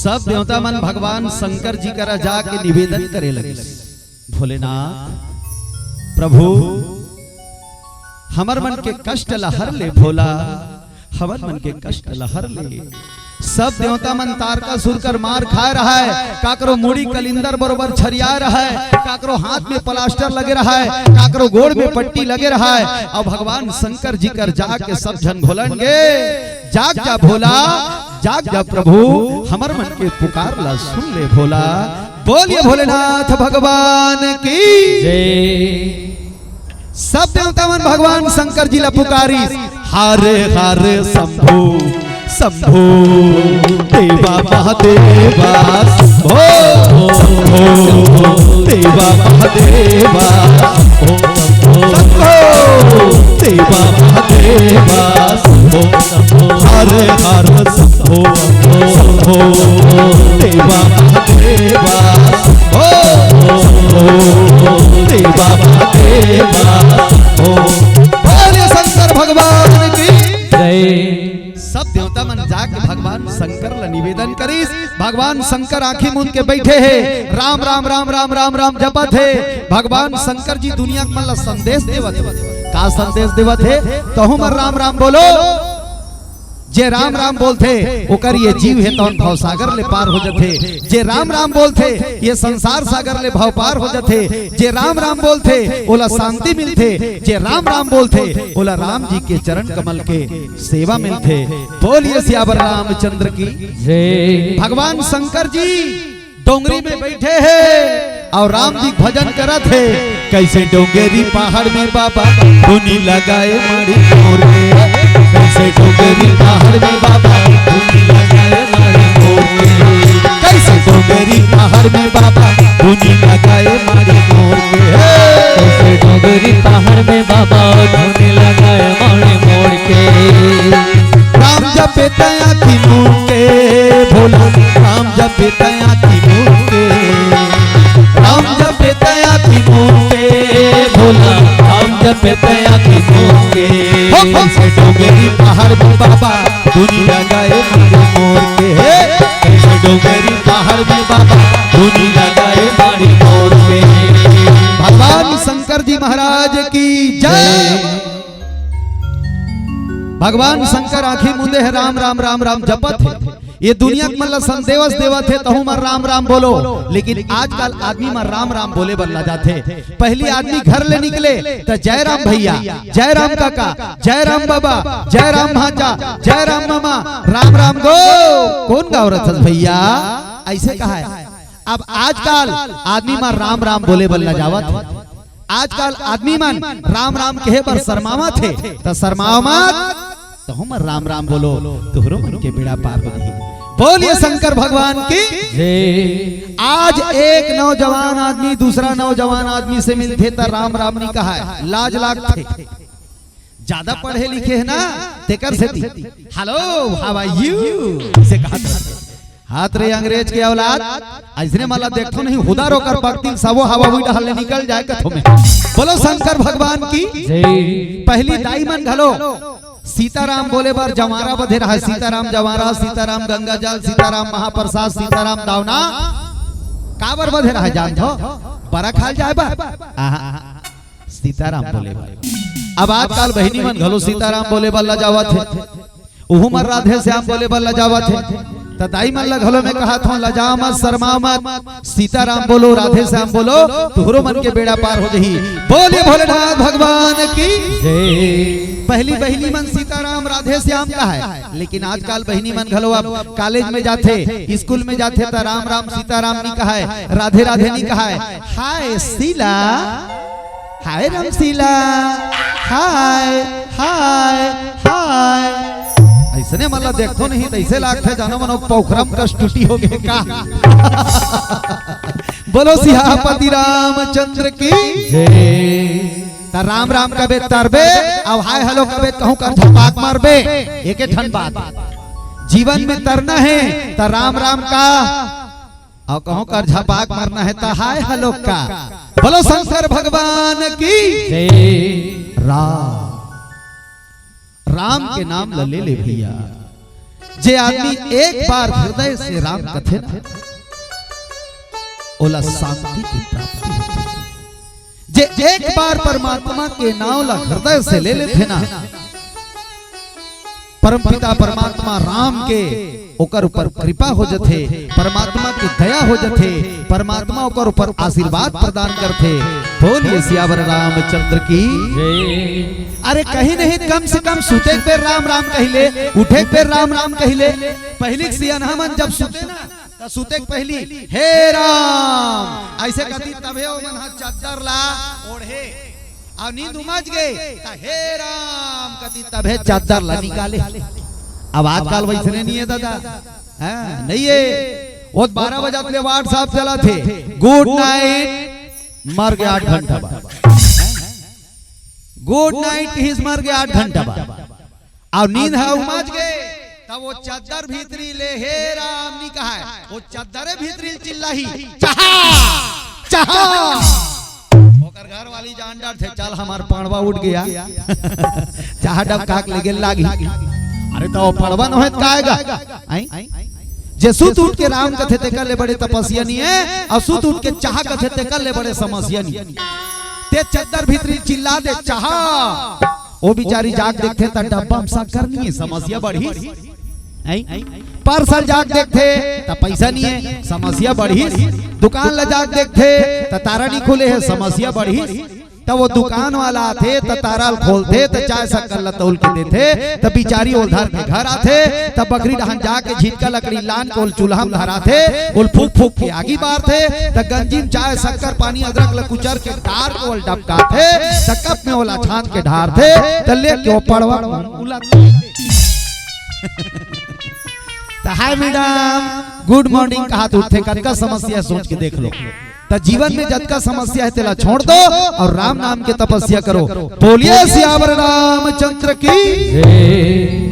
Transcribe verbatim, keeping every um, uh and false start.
सब देवता मन भगवान शंकर जी करा जाके निवेदन करे लगिस, भोलेनाथ, प्रभु, हमर मन के कष्ट ला हर ले भोला, हमर मन के कष्ट ला हर ले। सब देवता मन तारकासुर कर मार खाए रहय, काकरो मुड़ी कलिंदर बरोबर छरियाए रहय, काकरो हाथ में प्लास्टर लगे रहय, काकरो गोड़ में पट्टी लगे रहय। अउ भगवान शंकर जी कर जाके सब झन घोलन गे, जाग जा भोला, जाग जा प्रभु, हमर मन के पुकार ला सुन ले भोला। बोलिए भोलेनाथ भगवान की। जय। सब देवता मन भगवान शंकर जी ला पुकारिस, हर हर शंभो शंभो देवा महादेवा, शंभो शंभो देवा महादेवा, शंभो शंभो देवा महादेवा, शंभो शंभो हर हर शंभो शंभो देवा महादेवा, शंभो शंभो देवा महादेवा, शंभो। बोलिए शंकर भगवान की। जय। सब देवता मन जाके भगवान शंकर ला निवेदन करिस। भगवान शंकर आंखी मूंद के बैठे हे, राम राम राम राम राम राम जपत हे। भगवान शंकर जी दुनिया के मन ला संदेश देवत हे। का संदेश देवत हे? तहू मन राम राम बोलो। जे राम राम बोलथे, ओकर ये जीव हे तौन भवसागर ले पार हो जथे। जे राम राम बोलथे, ये संसार सागर ले भव पार हो जथे। जे राम राम बोलथे, ओला शांति मिलथे। जे राम राम बोलथे, ओला राम जी के चरण कमल के सेवा मिलथे। बोलिए सियावर रामचंद्र की। जय। भगवान शंकर जी डोंगरी में बैठे हे अउ राम जी भजन करत हे। कैसे डोंगरी पहाड़ में बाबा धुनी लगाए माड़ी मोर के, कैसे डोंगरी पहाड़ में बाबा धुनी लगाए माड़ी मोर के, कैसे डोंगरी पहाड़ में बाबा धुनी लगाए माड़ी मोर के। कैसे डोंगरी पहाड़ में बाबा धुनी लगाए माड़ी मोर के। राम जपे त आँखी मूंद के, भोला राम जपे त आँखी मूंद के, राम जपे त आँखी मूंद के, भोला राम जपे त आँखी मूंद के। हो, हो। कैसे डोंगरी पहाड़ में बाबा धुनी लगाए माड़ी मोर के, हे, कैसे डोंगरी पहाड़ में बाबा धुनी लगाए माड़ी मोर के। भगवान शंकर जी महाराज की जय। भगवान शंकर आंखी मूंदे हे, राम राम राम राम जपत हे। ये दुनिया के मन ला संदेश देवत हे, तहू मन राम राम बोलो। लेकिन आजकल आदमी मन राम राम बोले बर लजाथे। पहली आदमी घर ले निकले त जय राम भैया, जय राम काका, जय राम बाबा, जय राम भांचा, जय राम मामा, राम राम गो। कौन गाँव रथस भैया? ऐसे कहा है। अब आजकल आदमी मन राम राम बोले बर लजावत हे। आजकल आदमी मन राम राम कहे बर शर्मावत हे, त शर्माव मत, तहू मन राम राम बोलो, तुहरो मन के बेड़ा पार हो जाही। बोलिए शंकर भगवान की। जय। आज एक नौजवान आदमी दूसरा नौजवान आदमी से मिलथे त राम राम नहीं कहाय, लाज लागथे। ज्यादा पढ़े लिखे हे ना, तेकर सेती hello, how are you से कहा था। हाथ रे अंग्रेज के औलाद, अइसने मन ला देखथो नहीं, हुदा रोकर बकतिल सबो हवा हुई डहर ले निकल जाए कथो में। बोलो शंकर भगवान की। जय। पहली दाई मन घलो सीताराम बोले बर जवारा बधे रहा, सीताराम जवारा, सीताराम गंगा जल, सीताराम महाप्रसाद, सीताराम दावना। काबर बधे रहा जानथो? बरा खाल जाए बर। आहा। सीताराम बोले बर। अब आजकल बहिनी मन घलो सीताराम बोले बर लजावत हे, उहू मन राधे श्याम बोले बर लजावत हे। त दाई मन ल घलो मैं कहत हूँ, लजा मत, शर्मा मत, सीताराम बोलो, राधे श्याम बोलो, तुहरो मन के बेड़ा पार हो जही। बोले भोलेनाथ भगवान की। जय। पहली बहिनी मन सीताराम राधे श्याम कहाय, लेकिन आजकल बहिनी मन घलो अब कॉलेज में जाथे, स्कूल में जाथे त राम राम सीताराम नहीं कहाय, राधे राधे नहीं कहाय, हाय शीला, हाय रामशीला, हाय, हाय, हाय। अइसने मन ला देखथो नहीं त अइसे लागथे जानो मनो पोखरम कस टूटी हो गे का। बोलो सियापति रामचंद्र की। जय। त राम राम कबे तरबे, अउ हाय हेलो कबे कहूँ कर झपाक मारबे। एके ठन बात, जीवन में तरना हे त राम राम का अउ कहूँ कर झपाक मरना हे त हाय हेलो का। बोलो शंकर भगवान की। जय। राम, राम के नाम ल ले ले भैया। जे आदमी एक बार हृदय से राम कथे ना, ओला शांति की प्राप्ति होथे। जे एक बार परमात्मा के नाव ला हृदय से ले लेथे ना, परमपिता परमात्मा राम के ओकर ऊपर कृपा हो जथे, परमात्मा की दया हो जथे, परमात्मा ओकर ऊपर आशीर्वाद प्रदान करथे। बोलिए सियावर रामचंद्र की। अरे कहीं नहीं, कम से कम सुते के बेर राम राम कहि ले, उठे के बेर राम राम कहि ले। पहिली के सियनहा मन जब सुते ना, त सुते के पहिली, "हे राम," अइसे कथे, तभे ओमन ह चद्दर ला ओढ़े। अउ नींद उमज गे, त "हे राम" कथे, तभे चद्दर ला निकाले। अब आजकल वइसने नइ हे दादा, हाँ, नइ हे। वो बारह बजे ले WhatsApp चलत हे, "Good night," मर गे आठ घंटा बाद। "Good night" किहिस, मर गे आठ घंटा बाद। अउ नींद ह उमज गे, तब वो चद्दर भीतरी ले "हे राम" नइ कहय, वो चद्दरे भीतरी ले चिल्लाही, "चहा, चहा।" ओकर घर वाली जान डरथे, "चल, हमर पड़वा उठ गे, चहा डबका के लेगे लागही।" अरे त वो पड़वा नोहे त काय गा? आँय? जे सुत उठ के राम कथे तेकर ले बड़े तपस्या नइ हे, अउ सुत उठ के चहा कथे तेकर ले बड़े समस्या नइ हे। ते चद्दर भीतरी चिल्ला दे, "चहा।" ओ बिचारी जाग देखथे त डब्बा म शक्कर नइ हे, समस्या बढ़िस। आँय? पर्स ल जाग देखथे त पइसा नइ हे, समस्या बढ़िस। दुकान ल जाग देखथे त तारा नइ खुले हे, समस्या बढ़िस। त वो दुकान वाला आथे, त तारा ल खोलथे, त चाय शक्कर ल तौल के देथे, त बिचारी ओल धर के घर आथे, त बखरी डहन जाके झिटका लकड़ी लान के ओल चूल्हा म धराथे, ओल फूंक फूंक के आगी बारथे, त गंजी म चाय शक्कर पानी अदरक ल कुचर के डार के ओल डबकाथे, त कप में ओला छान के ढारथे, त लेके वो पड़वा उला त "Hi madam, good morning" कहत उठथे, कतका समस्या हे सोच के देख लो। त जीवन में जतका समस्या हे तेला छोड़ दो अउ राम नाम के तपस्या करो। बोलिए सियावर रामचंद्र की।